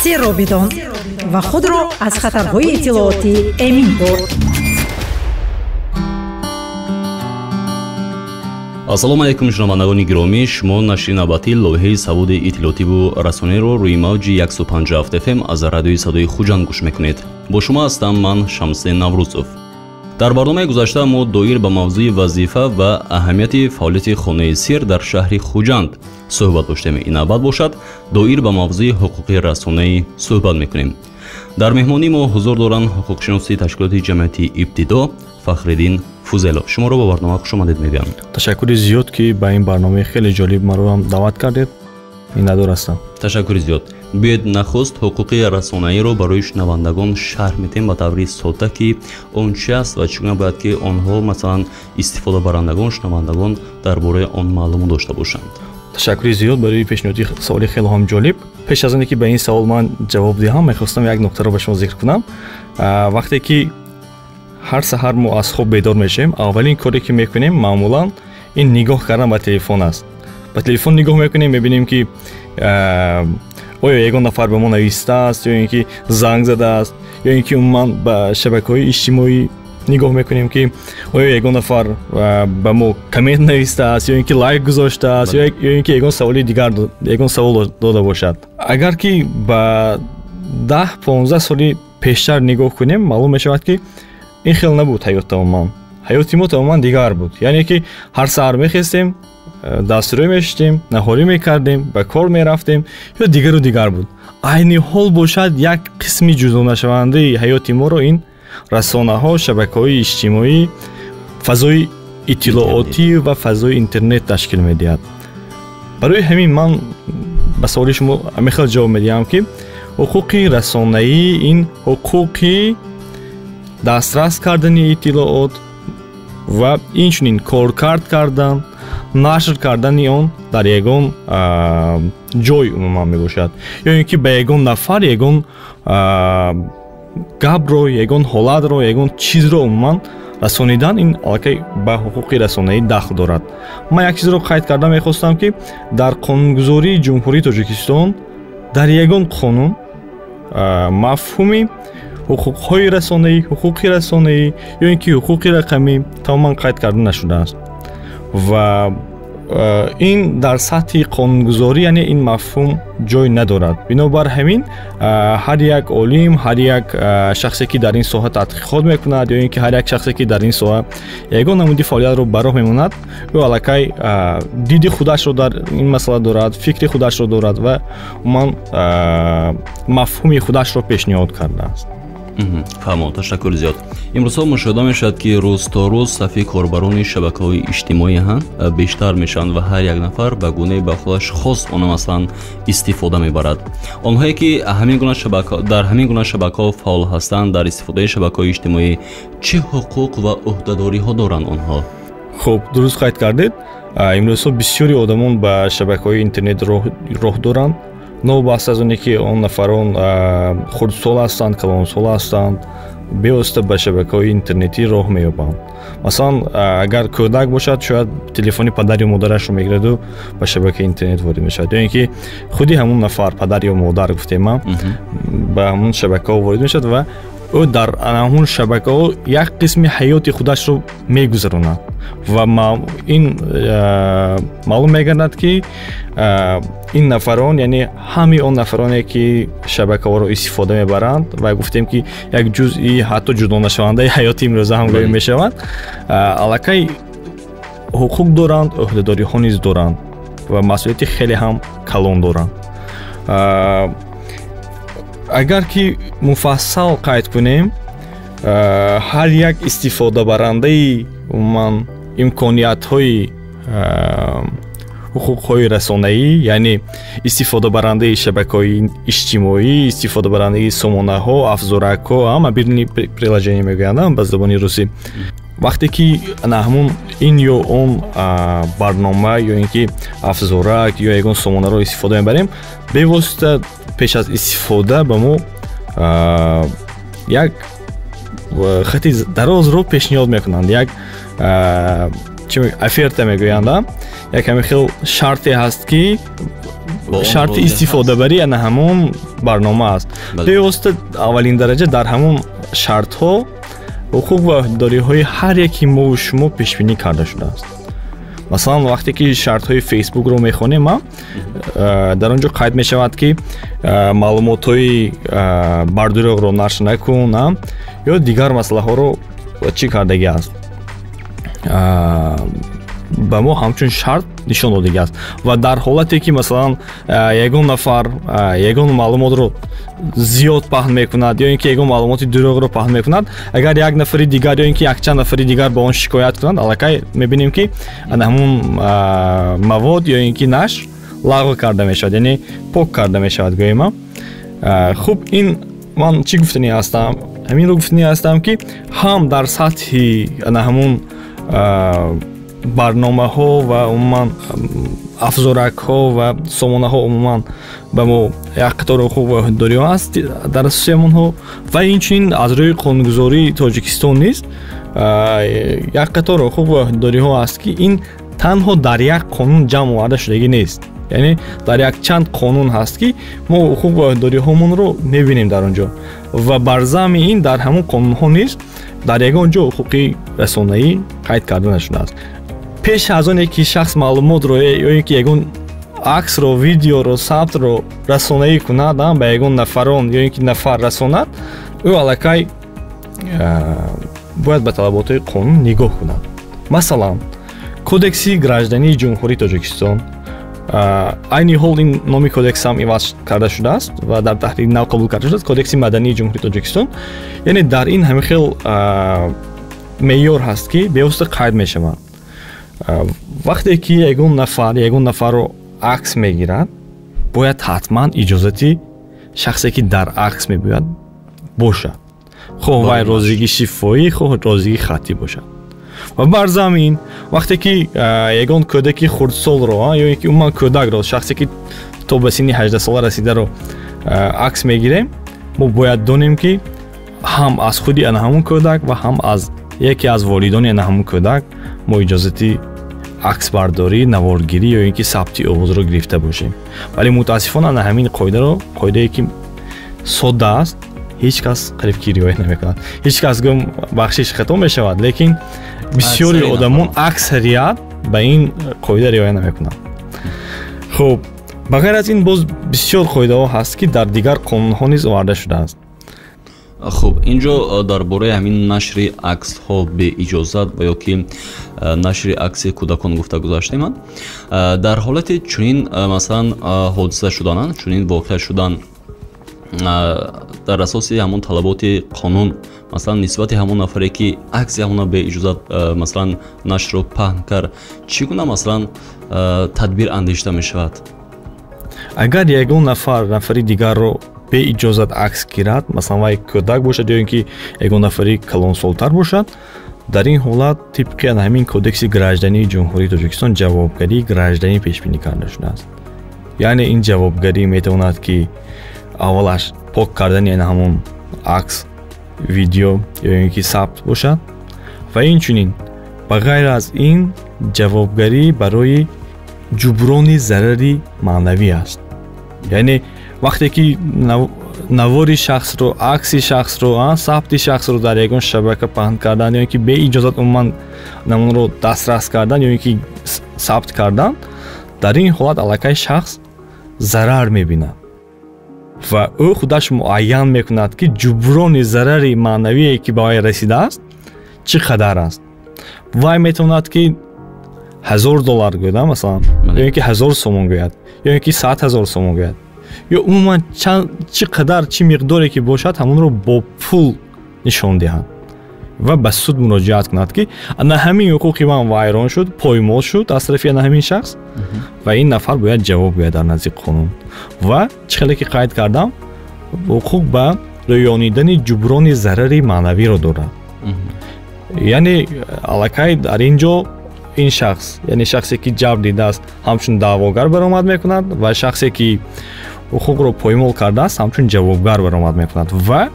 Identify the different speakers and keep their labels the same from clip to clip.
Speaker 1: Серро бидон ва худро аз хатарҳои иттилоотӣ эмин дор.
Speaker 2: Ассалому алайкум, шунавандагони гиромӣ. Шумо нашри навбатии лоиҳаи саводи иттилоотиву расонаиро рӯи мавҷи 157 FM аз радиои садои Хуҷанд гӯш мекунед. Бо шумо ҳастам ман, Шамсиддин Наврӯзов. Дар барномаи гузашта мо доир ба мавзӯи вазифа ва аҳамияти фаъолияти хонаи сир дар шаҳри Хуҷанд суҳбат доштем. Ин навбат бошад, доир ба мавзӯи ҳуқуқи расонаӣ суҳбат мекунем. Дар меҳмонии мо ҳузур доранд ҳуқуқшиноси ташкилоти ҷамъиятии Ибтидо Фахриддин Фузайлов. Шуморо ба барнома хушомадед мегӯям.
Speaker 3: Ташаккури зиёд, ки ба ин барномаи хеле ҷолиб маро ҳам даъват кардед. Миннатдор ҳастам.
Speaker 2: Ташаккури зиёд. Биёед, нахуст ҳуқуқи расонаиро барои шунавандагон шарҳ медиҳем ба таври содда, ки он чи аст ва чӣ гуна бояд, ки онҳо, масалан, истифодабарандагон, шунавандагон дар бораи он маълумот дошта бошанд.
Speaker 3: Ташаккури зиёд барои пешниҳоди саволи хеле ҳам ҷолиб. Пеш аз оне ки ба ин савол ман ҷавоб диҳам, мехостам як нуқтаро ба шумо зикр кунам. Вақте ки ҳар саҳар мо аз хоб бедор мешавем, аввалин коре ки мекунем маъмулан ин нигоҳ кардан ба телефон аст. Ба телефон нигоҳ мекунем, мебинем, ки оё ягон нафар ба мо навистааст, ё ин ки занг задааст, ё ин ки умуман ба шабакаҳои иҷтимоӣ нигоҳ мекунем, ки оё ягон нафар ба мо коммент навистааст, ё ин ки лайк гузоштааст, ё ин ки ягон саволи дигар, ягон савол дода бошад. Агар ки ба 10-15 соли пештар нигоҳ кунем, маълум мешавад, ки ин хел набуд ҳаёт тамоман. Ҳаёти мо тамоман дигар буд. Яъне ки ҳар саҳар мехестем, дастрӯй мешиштем, наҳорӣ мекардем, ба кор мерафтем ё дигару дигар буд. Айни ҳол бошад, як қисми ҷудонашавандаи ҳаёти моро ин расонаҳо, шабакаҳои иҷтимоӣ, фазои иттилоотӣ ва фазои интернет ташкил медиҳад. Барои ҳамин ман ба саволи шумо ҳамин хел ҷавоб медиҳам, ки ҳуқуқи расонаӣ ин ҳуқуқи дастрас кардани иттилоот ва инчунин коркард кардан, нашр кардани он дар ягон ҷой умуман мебошад, ё ин ки ба ягон нафар ягон гапро, ягон ҳолатро, ягон чизро умуман расонидан, ин аллакай ба ҳуқуқи расонаӣ дахл дорад. Ман як чизро қайд карда мехостам, ки дар қонунгузории Ҷумҳурии Тоҷикистон дар ягон қонун мафҳуми ҳуқуқҳои расонаӣ, ҳуқуқи расонаӣ ё ин ки ҳуқуқи рақамӣ тамоман қайд карда нашудааст ва ин дар сатҳи қонунгузорӣ, яъне ин мафҳум ҷой надорад. Бинобар ҳамин ҳар як олим, ҳар як шахсе, ки дар ин соҳа тадқиқот мекунад, ё ин ки ҳар як шахсе, ки дар ин соҳа ягон намуди фаъолиятро ба роҳ мемонад, ӯ аллакай диди худашро дар ин масъала дорад, фикри худашро дорад ва умуман мафҳуми худашро пешниҳод кардааст.
Speaker 2: Фаҳмо, ташаккури зиёд. Имрӯзҳо мушоҳида мешавад, ки рӯз то рӯз сафи корбарони шабакаҳои иҷтимоӣ ҳам бештар мешаванд ва ҳар як нафар ба гунаи ба худаш хос она, масалан, истифода мебарад. Онҳое ки дар ҳамин гуна шабакаҳо фаъол ҳастанд, дар истифодаи шабакаҳои иҷтимоӣ чӣ ҳуқуқ ва ӯҳдадориҳо доранд онҳо?
Speaker 3: Хуб, дуруст қайд кардед. Имрӯзҳо бисёри одамон ба шабакаҳои интернет роҳ доранд, новобаста аз оне ки он нафарон хурдсол ҳастанд, калонсол ҳастанд, бевосита ба шабакаҳои интернетӣ роҳ меёбанд. Масалан, агар кӯдак бошад, шояд телефони падар ё модарашро мегираду ба шабакаи интернет ворид мешавад, ё ин ки худи ҳамун нафар, падар ё модар гуфтем, ба ҳамун шабакаҳо ворид мешавад ва ӯ дар ҳамун шабакаҳо як қисми ҳаёти худашро мегузаронад ва ин маълум мегардад, ки ин нафарон, яъне ҳамаи он нафароне, ки шабакаҳоро истифода мебаранд ва гуфтем, ки як ҷузъи ҳатто ҷудонашавандаи ҳаёти имрӯза ҳам гӯё мешавад, аллакай ҳуқуқ доранд, ӯҳдадориҳо низ доранд ва масъулияти хеле ҳам калон доранд. Агар ки муфассал қайд кунем, ҳар як истифодабарандаи умуман имкониятҳои ҳуқуқҳои расонаӣ, яъне истифодабарандаи шабакаҳои иҷтимоӣ, истифодабарандаи сомонаҳо, афзоракҳо, мобильные приложения мегӯянд ба забони русӣ, вақте ки ана ҳамун ин ё он барнома ё ин ки афзорак ё ягон сомонаро истифода мебарем, бевосита пеш аз истифода ба мо як хати дарозро пешниҳод мекунанд, як оферта мегӯянд, як ҳамин хел шарте ҳаст, ки Шарти истифодабарӣ ана ҳамон барнома аст. Бевосита аввалин дараҷа дар ҳамон шартҳо ҳуқуқ ва ӯҳдадориҳои ҳар яки мову шумо пешбинӣ карда шудааст. Масалан, вақте ки шартҳои Фейсбукро мехонем, дар он ҷо қайд мешавад, ки маълумотҳои бардурӯғро нашр накун ё дигар масъалаҳоро чӣ кардагӣ аст, ба мо ҳамчун шарт нишон додагӣ аст. Ва дар ҳолате ки масалан ягон нафар ягон маълумотро зиёд паҳн мекунад ё ин ки ягон маълумоти дурӯғро паҳн мекунад, агар як нафари дигар ё ин ки якчанд нафари дигар ба он шикоят кунанд, аллакай мебинем, ки ана ҳамун мавод ё ин ки нашр лағв карда мешавад, яъне пок карда мешавад, гӯем. Хуб, ин ман чӣ гуфтанӣ ҳастам? Ҳаминро гуфтанӣ ҳастам, ки ҳам дар сатҳи ана ҳамун барномаҳо ва умуман афзоракҳо ва сомонаҳо умуман ба мо як қатор ҳуқуқ ва ӯҳдадориҳо аст дар асоси ҳамонҳо, ва инчунин аз рӯи қонунгузории Тоҷикистон низ як қатор ҳуқуқ ва ӯҳдадориҳо аст, ки ин танҳо дар як қонун ҷамъ оварда шудагӣ нест, яъне дар якчанд қонун ҳаст, ки мо ҳуқуқ ва ӯҳдадориҳомонро мебинем дар он ҷо, ва бар замми ин дар ҳамон қонунҳо низ дар ягон ҷо ҳуқуқи расонаӣ қайд карда нашудааст. Пеш аз оне ки шахс маълумотро ё ин ки ягон аксро, видеоро, сабтро расонаӣ кунад, ба ягон нафарон ё ин ки нафар расонад, ӯ аллакай бояд ба талаботҳои қонун нигоҳ кунад. Масалан, Кодекси граждании Ҷумҳурии Тоҷикистон, айни ҳол ин номи кодекс ҳам иваз карда шудааст ва дар таҳрири нав қабул карда шудааст, Кодекси мадании Ҷумҳурии Тоҷикистон, яъне дар ин ҳамин хел меъёр ҳаст, ки бевосита қайд мешавад: вақте ки ягон нафар ягон нафарро акс мегирад, бояд ҳатман иҷозати шахсе, ки дар акс мебояд, бошад, хоҳ вай розигии шифоӣ, хоҳ розигии хаттӣ бошад. Ва бар замин вақте ки ягон кӯдаки хурдсолро ё ин ки умуман кӯдакро, шахсе ки то ба синни 18сола расидаро акс мегирем, мо бояд донем, ки ҳам аз худи ана ҳамун кӯдак ва ҳам аз яке аз волидони ана ҳамун кӯдак мо иҷозати аксбардорӣ, наворгирӣ ё ин ки сабти овозро гирифта бошем. Вале мутаассифона ана ҳамин қоидаро, қоидае ки содда аст, ҳеҷ кас қариб ки риоят намекунад. Ҳеҷ кас гум, бахшиш, хато мешавад, лекин бисёри одамон, аксарият ба ин қоида риоя намекунанд. Хуб, ба ғайр аз ин боз бисёр қоидаҳо ҳаст, ки дар дигар қонунҳо низ оварда шудааст.
Speaker 2: Хуб, инҷо дар бораи ҳамин нашри аксҳо беиҷозат ва ё ки нашри акси кӯдакон гуфта гузаштем. Дар ҳолати чунин, масалан, ҳодиса шудан, чунин воқеа шудан, дар асоси ҳамон талаботи қонун, масалан, нисбати ҳамон нафаре, ки акси ҳамона беиҷозат, масалан, нашрро паҳн кард, чӣ гуна, масалан, тадбир андешида мешавад?
Speaker 3: Агар ягон нафар нафари дигарро беиҷозат акс гирад, масалан, вай кӯдак бошад ё ин ки ягон нафари калонсолтар бошад, дар ин ҳолат тибқи ана ҳамин Кодекси граждании Ҷумҳурии Тоҷикистон ҷавобгарии гражданӣ пешбинӣ карда шудааст. Яъне ин ҷавобгарӣ метавонад, ки аввалаш пок кардани ана ҳамон акс, видео ё ин ки сабт бошад, ва инчунин ба ғайр аз ин ҷавобгарӣ барои ҷуброни зарари маънавӣ аст. Яъне вақте ки навори шахсро, акси шахсро, сабти шахсро дар ягон шабака паҳн кардан ё ин ки беиҷозат умуман намонро дастрас кардан ё ин ки сабт кардан, дар ин ҳолат аллакай шахс зарар мебинад ва ӯ худаш муайян мекунад, ки ҷуброни зарари маънавие, ки ба вай расидааст, чӣ қадар аст. Вай метавонад, ки 1000 доллар гӯяд, масалан, ё ин ки 1000 сомон гӯяд, ё ин ки 100 000 сомон гӯяд, ё умуман чӣ қадар, чӣ миқдоре ки бошад, ҳамонро бо пул нишон диҳад ва ба суд муроҷиат кунад, ки ана ҳамин ҳуқуқи ман вайрон шуд, поймол шуд аз тарафи ана ҳамин шахс, ва ин нафар бояд ҷавоб гӯяд дар назди қонун. Ва чӣ хеле ки қайд кардам, ҳуқуқ ба рӯёнидани ҷуброни зарари маънавиро дорад. Яъне аллакай дар ин ҷо ин шахс, яъне шахсе ки ҷабр дидааст, ҳамчун даъвогар баромад мекунад ва шахсе ки ҳуқуқро поймол кардааст, ҳамчун ҷавобгар баромад мекунад, ва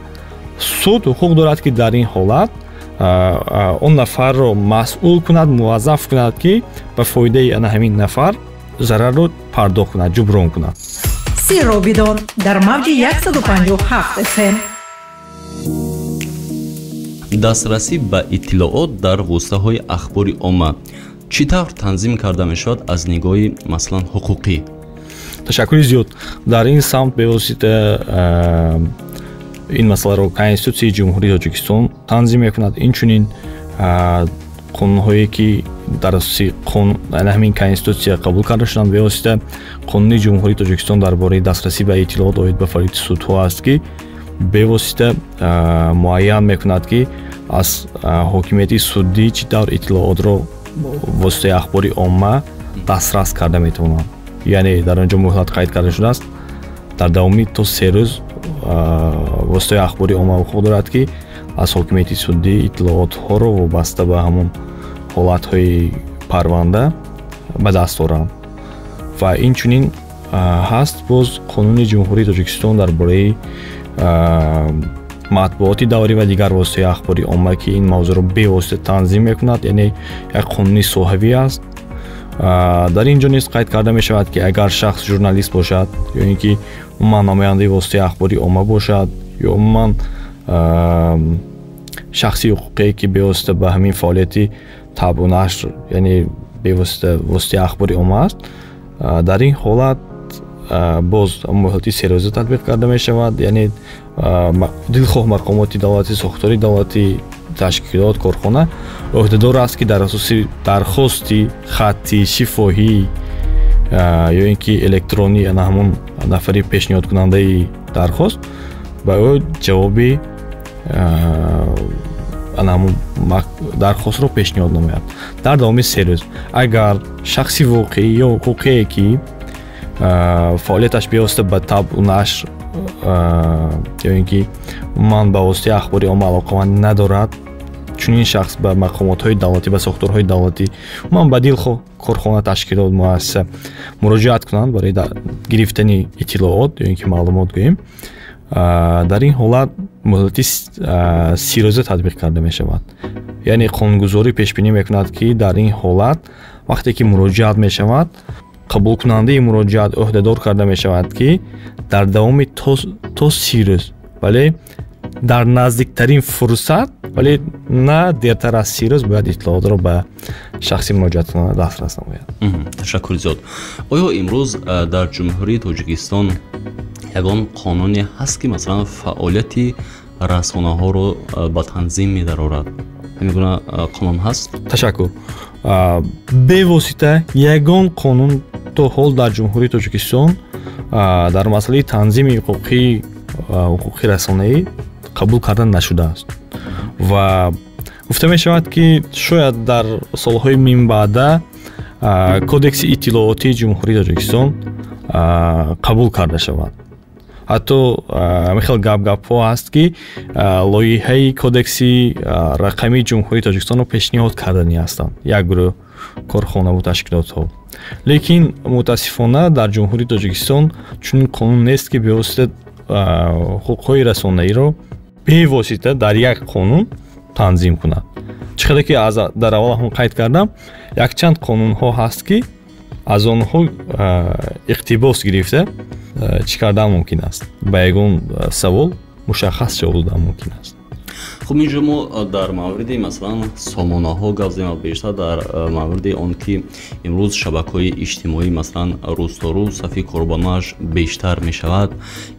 Speaker 3: суд ҳуқуқ дорад, ки дар ин ҳолат он нафарро масъул кунад, муваззаф кунад, ки ба фоидаи ана ҳамин нафар зарарро пардохт кунад, ҷуброн кунад.
Speaker 1: Сирро бидон дар мавҷи 157 FM.
Speaker 2: Дастрасӣ ба иттилоот дар воситаҳои ахбори омма чӣ тавр танзим карда мешавад аз нигоҳи, масалан, ҳуқуқӣ?
Speaker 3: Ташаккури зиёд. Дар ин самт бевосита ин масъаларо Конститутсияи Ҷумҳурии Тоҷикистон танзим мекунад. Инчунин қонунҳое ки дар асоси ҳамин Конститутсия қабул карда шуданд, бевосита Қонуни Ҷумҳурии Тоҷикистон дар бораи дастрасӣ ба иттилоот оид ба фаъолияти судҳо аст, ки бевосита муайян мекунад, ки аз ҳокимияти суддӣ чӣ тавр иттилоотро воситаи ахбори омма дастрас карда метавонанд. Яъне дар он ҷо муҳлат қайд карда шудааст, дар давоми то 3 рӯз воситаи ахбори омма ҳуқуқ дорад, ки аз ҳокимияти суддӣ иттилоотҳоро вобаста ба ҳамон ҳолатҳои парванда ба даст оранд. Ва инчунин ҳаст боз Қонуни Ҷумҳурии Тоҷикистон дар бораи матбуоти даврӣ ва дигар воситаи ахбори омма, ки ин мавзӯъро бевосита танзим мекунад, яъне як қонуни соҳавӣ аст. Дар ин ҷо низ қайд карда мешавад, ки агар шахс журналист бошад ё ин ки умуман намояндаи воситаи ахбори омма бошад ё умуман шахси ҳуқуқие, ки бевосита ба ҳамин фаъолияти табъу нашр, яъне бевосита воситаи ахбори омма аст, дар ин ҳолат боз муҳлати 3 рӯза татбиқ карда мешавад. Яъне дилхоҳ мақомоти давлатӣ, сохтори давлатӣ, ташкилот, корхона ӯҳдадор аст, ки дар асоси дархости хаттӣ, шифоҳӣ ё ин ки электронӣ ана ҳамон нафари пешниҳодкунандаи дархост ба ӯ ҷавоби ана ҳамон дархостро пешниҳод намояд дар давоми 3 рӯз. Агар шахси воқеӣ ё ҳуқуқие, ки фаъолияташ бевосита ба табъу нашр ё ин ки умуман ба воситаи ахбори омма алоқамандӣ надорад, чунин шахс ба мақомотҳои давлатӣ, ба сохторҳои давлатӣ, умуман ба дилхоҳ корхона, ташкилот, муассиса муроҷиат кунанд барои гирифтани иттилоот ё ин ки маълумот гӯем, дар ин ҳолат муҳлати 30 рӯза татбиқ карда мешавад. Яъне қонунгузорӣ пешбинӣ мекунад, ки дар ин ҳолат вақте ки муроҷиат мешавад, қабулкунандаи муроҷиат ӯҳдадор карда мешавад, ки дар давоми то 30 рӯз, вале дар наздиктарин фурсат, вале на дертар аз 30 рӯз бояд иттилоотро ба шахси муроҷиаткунанда дастрас намояд.
Speaker 2: Ташаккури зиёд. Оё имрӯз дар Ҷумҳурии Тоҷикистон ягон қонуне ҳаст, ки масалан фаъолияти расонаҳоро ба танзим медарорад? Ҳамин гуна қонун ҳаст?
Speaker 3: Ташаккур. Бевосита ягон қонун то ҳол дар Ҷумҳурии Тоҷикистон дар масъалаи танзими ҳуқуқи расонаӣ қабул карда нашудааст ва гуфта мешавад, ки шояд дар солҳои минбаъда Кодекси иттилоотии Ҷумҳурии Тоҷикистон қабул карда шавад. Ҳатто ҳамин хел гап-гапҳо ҳаст, ки лоиҳаи Кодекси рақамии Ҷумҳурии Тоҷикистонро пешниҳод карданӣ ҳастанд як гурӯҳ корхонаву ташкилотҳо. Лекин мутаассифона дар Ҷумҳурии Тоҷикистон чунин қонун нест, ки бевосита ҳуқуқҳои расонаиро бевосита дар як қонун танзим кунад. Чӣ қадар ки дар аввал ҳам қайд кардам, якчанд қонунҳо ҳаст, ки аз онҳо иқтибос гирифта чӣ кардан мумкин аст, ба ягон савол мушаххас ҷавоб додан мумкин аст.
Speaker 2: Хуб, инҷо мо дар мавриди, масалан, сомонаҳо гап задем ва бештар дар мавриди он ки имрӯз шабакаҳои иҷтимоӣ, масалан, рӯз то рӯз сафи корбаноаш бештар мешавад.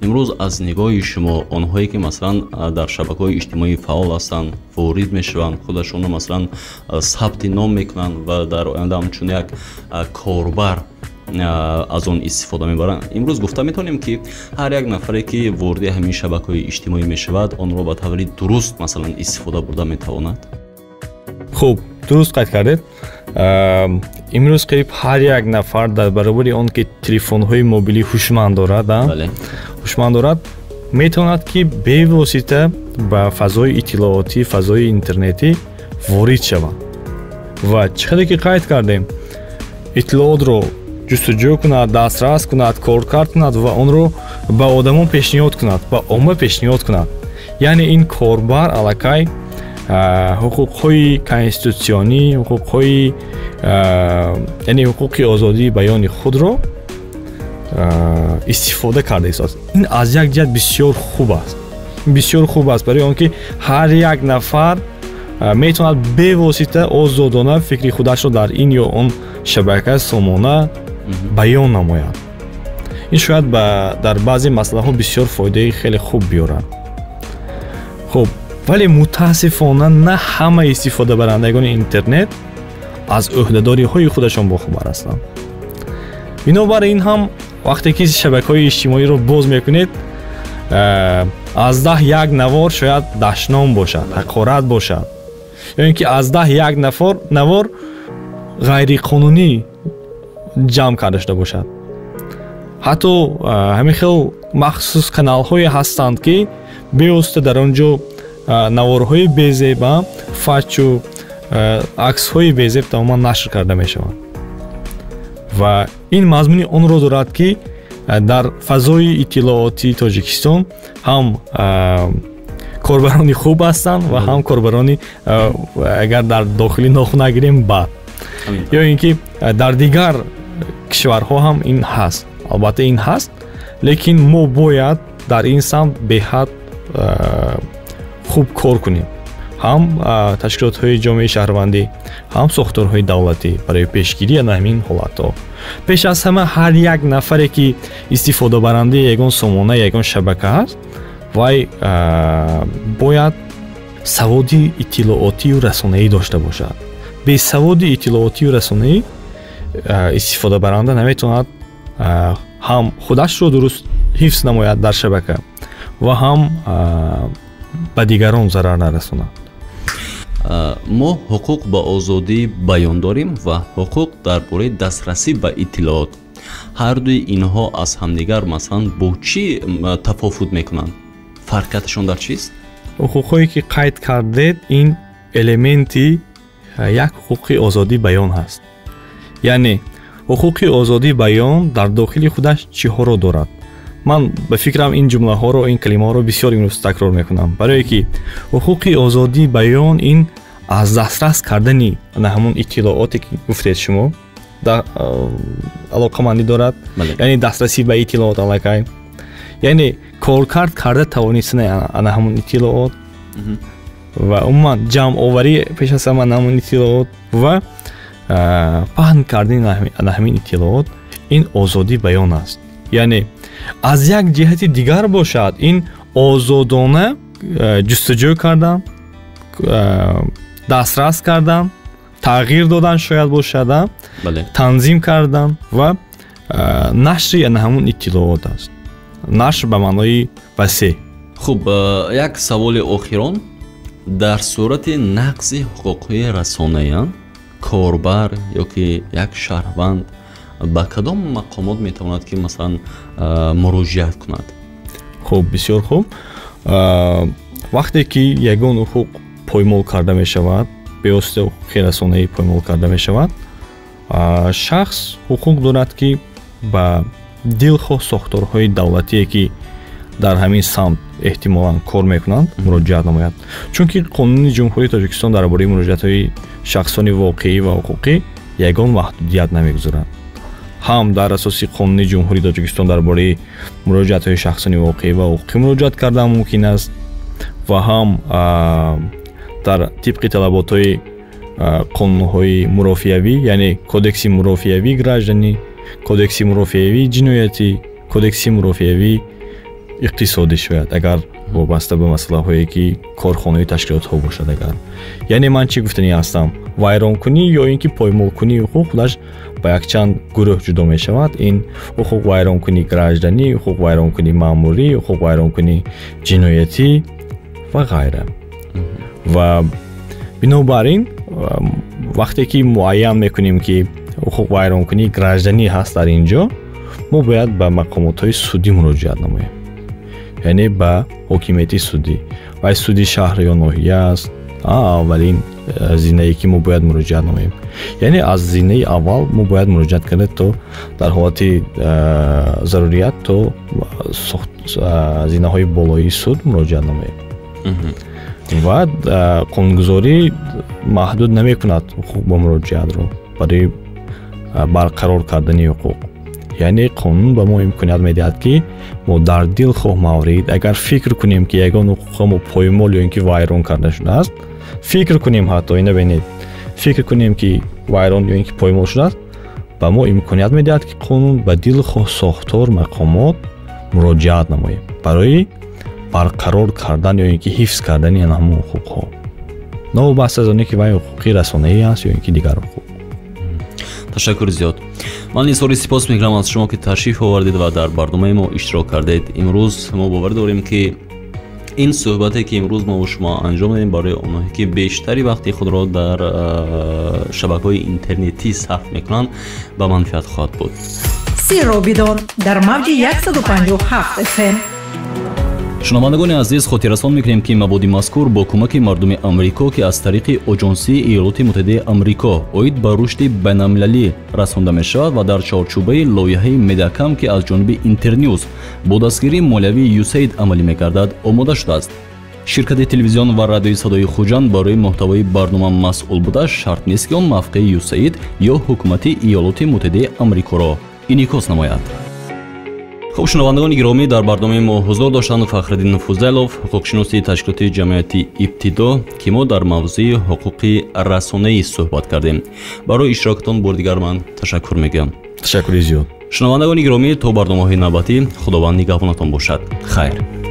Speaker 2: Имрӯз аз нигоҳи шумо онҳое ки, масалан, дар шабакаҳои иҷтимоӣ фаъол ҳастанд, ворид мешаванд, худашонро, масалан, сабти ном мекунанд ва дар оянда ҳамчун як корбар аз он истифода мебаранд, имрӯз гуфта метавонем, ки ҳар як нафаре, ки вориди ҳамин шабакаҳои иҷтимоӣ мешавад, онро ба таври дуруст, масалан, истифода бурда метавонад?
Speaker 3: Хуб, дуруст қайд кардед. Имрӯз қариб ҳар як нафар дар баробари он ки телефонҳои мобилӣ ҳушманд дорад, ҳушманд дорад, метавонад, ки бевосита ба фазои иттилоотӣ, фазои интернетӣ ворид шавад ва чӣ қадар ки қайд кардем, иттилоотро ҷустуҷӯ кунад, дастрас кунад, коркард кунад ва онро ба одамон пешниҳод кунад, ба омма пешниҳод кунад. Яъне ин корбар аллакай ҳуқуқҳои конститутсионӣ, ҳуқуқҳои, яъне ҳуқуқи озодии баёни худро истифода карда истодааст. Ин аз як ҷиҳат бисёр хуб аст, бисёр хуб аст, барои он ки ҳар як нафар метавонад бевосита озодона фикри худашро дар ин ё он шабака, сомона баён намояд. Ин шояд дар баъзе масъалаҳо бисёр фоидаи хеле хуб биёрад. Хуб, вале мутаассифона на ҳама истифодабарандагони интернет аз ӯҳдадориҳои худашон бохабар ҳастанд. Бинобар ин ҳам вақте ки шабакаҳои иҷтимоиро боз мекунед, аз 10 як навор шояд дашном бошад, ҳақорат бошад, ё ин ки аз 10 як навор ғайриқонунӣ ҷамъ карда шуда бошад. Ҳатто ҳамин хел махсус каналҳое ҳастанд, ки бевосита дар он ҷо наворҳои безеб, фачу аксҳои безеб тамоман нашр карда мешаванд. Ва ин мазмуни онро дорад, ки дар фазои иттилоотии Тоҷикистон ҳам корбарони хуб ҳастанд ва ҳам корбарони, агар дар дохилӣ нохун нагирем, бад. Ё ин ки дар дигар кишварҳо ҳам ин ҳаст, албатта ин ҳаст, лекин мо бояд дар ин самт беҳад хуб кор кунем, ҳам ташкилотҳои ҷомеаи шаҳрвандӣ, ҳам сохторҳои давлатӣ барои пешгирӣ аз ҳамин ҳолатҳо. Пеш аз ҳама ҳар як нафаре ки истифодабарандаи ягон сомона, ягон шабака аст, вай бояд саводи иттилоотию расонаӣ дошта бошад. Бесаводи иттилоотию расонаӣ истифодабаранда наметавонад ҳам худашро дуруст ҳифз намояд дар шабака ва ҳам ба дигарон зарар нарасонад.
Speaker 2: Мо ҳуқуқ ба озодии баён дорем ва ҳуқуқ дар бораи дастрасӣ ба иттилоот. Ҳар дуи инҳо аз ҳамдигар масалан бо чӣ тафовут мекунанд? Фарқияташон дар чист?
Speaker 3: Ҳуқуқҳое ки қайд кардед, ин элементи як ҳуқуқи озодии баён ҳаст. Яъне ҳуқуқи озодии баён дар дохили худаш чиҳоро дорад? Ман ба фикрам ин ҷумлаҳоро, ин калимаҳоро бисёр имрӯз такрор мекунам, барое ки ҳуқуқи озодии баён ин аз дастрас кардани на ҳамон иттилооте ки гуфтед шумо алоқамандӣ дорад, яъне дастрасӣ ба иттилоот аллакай, яъне коркард карда тавонистани ана ҳамон иттилоот ва умуман ҷамъоварӣ пеш аз ҳама ана ҳамон иттилоот ва паҳн кардани ана ҳамин иттилоот, ин озодии баён аст. Яъне аз як ҷиҳати дигар бошад, ин озодона ҷустуҷӯ кардан, дастрас кардан, тағйир додан шояд бошад, танзим кардан ва нашри ана ҳамон иттилоот аст. Нашр ба маънои васеъ.
Speaker 2: Хуб, як саволи охирон. Дар сурати нақзи ҳуқуқҳои расонаиян корбар ё ки як шаҳрванд ба кадом мақомот метавонад ки масалан муроҷиат кунад?
Speaker 3: Хуб, бисёр хуб. Вақте ки ягон ҳуқуқ поймол карда мешавад, бевосита ҳуқуқи расонаӣ поймол карда мешавад, шахс ҳуқуқ дорад, ки ба дилхоҳ сохторҳои давлатие ки дар ҳамин самт эҳтимолан кор мекунанд, муроҷиат намояд. Чунки Қонуни Ҷумҳурии Тоҷикистон дар бораи муроҷиатҳои шахсони воқеӣ ва ҳуқуқӣ ягон маҳдудият намегузорад. Ҳам дар асоси Қонуни Ҷумҳурии Тоҷикистон дар бораи муроҷиатҳои шахсони воқеӣ ва ҳуқуқӣ муроҷиат кардан мумкин аст ва ҳам дар тибқи талаботҳои қонунҳои мурофиавӣ, яъне Кодекси мурофиавии гражданӣ, Кодекси мурофиавии ҷиноятӣ, Кодекси мурофиавии иқтисодӣ, шояд агар вобаста ба масъалаҳое ки корхонаи ташкилотҳо бошад. Агар, яъне ман чӣ гуфтанӣ ҳастам, вайронкунӣ ё ин ки поймолкунии ҳуқуқ худаш ба якчанд гурӯҳ ҷудо мешавад. Ин ҳуқуқ вайронкунии гражданӣ, ҳуқуқ вайронкунии маъмурӣ, ҳуқуқ вайронкунии ҷиноятӣ ва ғайра. Ва бинобар ин вақте ки муайян мекунем, ки ҳуқуқ вайронкунии гражданӣ ҳаст дар ин ҷо, мо бояд ба мақомотҳои судӣ муроҷиат намоем, яъне ба ҳокимияти судӣ, вай суди шаҳр ё ноҳия аст, аввалин зинае ки мо бояд муроҷиат намоем. Яъне аз зинаи аввал мо бояд муроҷиат карда то дар ҳолати зарурият то зинаҳои болоии суд муроҷиат намоем. Ва қонунгузорӣ маҳдуд намекунад ҳуқуқ ба муроҷиатро барои барқарор кардани ҳуқуқ. Яъне қонун ба мо имконият медиҳад, ки мо дар дилхоҳ маврид агар фикр кунем, ки ягон ҳуқуқи мо поймол ё ин ки вайрон карда шудааст, фикр кунем, ҳатто ина бинед, фикр кунем, ки вайрон ё ин ки поймол шудааст, ба мо имконият медиҳад, ки қонун ба дилхоҳ сохтор, мақомот муроҷиат намоем барои барқарор кардан ё ин ки ҳифз кардани ҳамон ҳуқуқҳо, новобаста аз оне ки вай ҳуқуқи расонаӣ аст ё ин ки дигар ҳуқуқ.
Speaker 2: Ташаккури зиёд. Ман изҳори сипос мекунам аз шумо, ки ташриф овардед ва дар барномаи мо иштирок кардед. Имрӯз мо бовар дорем, ки ин суҳбате, ки имрӯз мо бо шумо анҷом додем, барои онҳое, ки бештари вақти худро дар шабакаҳои интернетӣ сарф мекунанд, ба манфиат хоҳад буд.
Speaker 1: Сирро бидон дар мавҷи 157 FM.
Speaker 2: Шунавандагони азиз, хотиррасон мекунем, ки маводи мазкур бо кӯмаки мардуми Амрико, ки аз тариқи Оҷонсии Иёлоти Муттаҳидаи Амрико оид ба рушди байналмилалӣ расонда мешавад ва дар чорчӯбаи лоиҳаи Медиакам, ки аз ҷониби Интернюз бо дастгирии молиявии ЮСАИД амалӣ мегардад, омода шудааст. Ширкати телевизион ва радиои Садои Хуҷанд барои муҳтавои барнома масъул буда, шарт нест, ки он мавқеи ЮСАИД ё ҳукумати Иёлоти Муттаҳидаи Амрикоро инъикос намояд. Хуб, шунавандагони гиромӣ, дар барномаи мо ҳузур доштанд Фахриддин Фузайлов, ҳуқуқшиноси ташкилоти ҷамъиятии Ибтидо, ки мо дар мавзӯи ҳуқуқи расонаӣ суҳбат кардем. Барои иштирокатон бори дигар ман ташаккур мегӯям.
Speaker 3: Ташаккури зиёд.
Speaker 2: Шунавандагони гиромӣ, то барномаҳои навбатӣ Худованд нигаҳбонатон бошад. Хайр.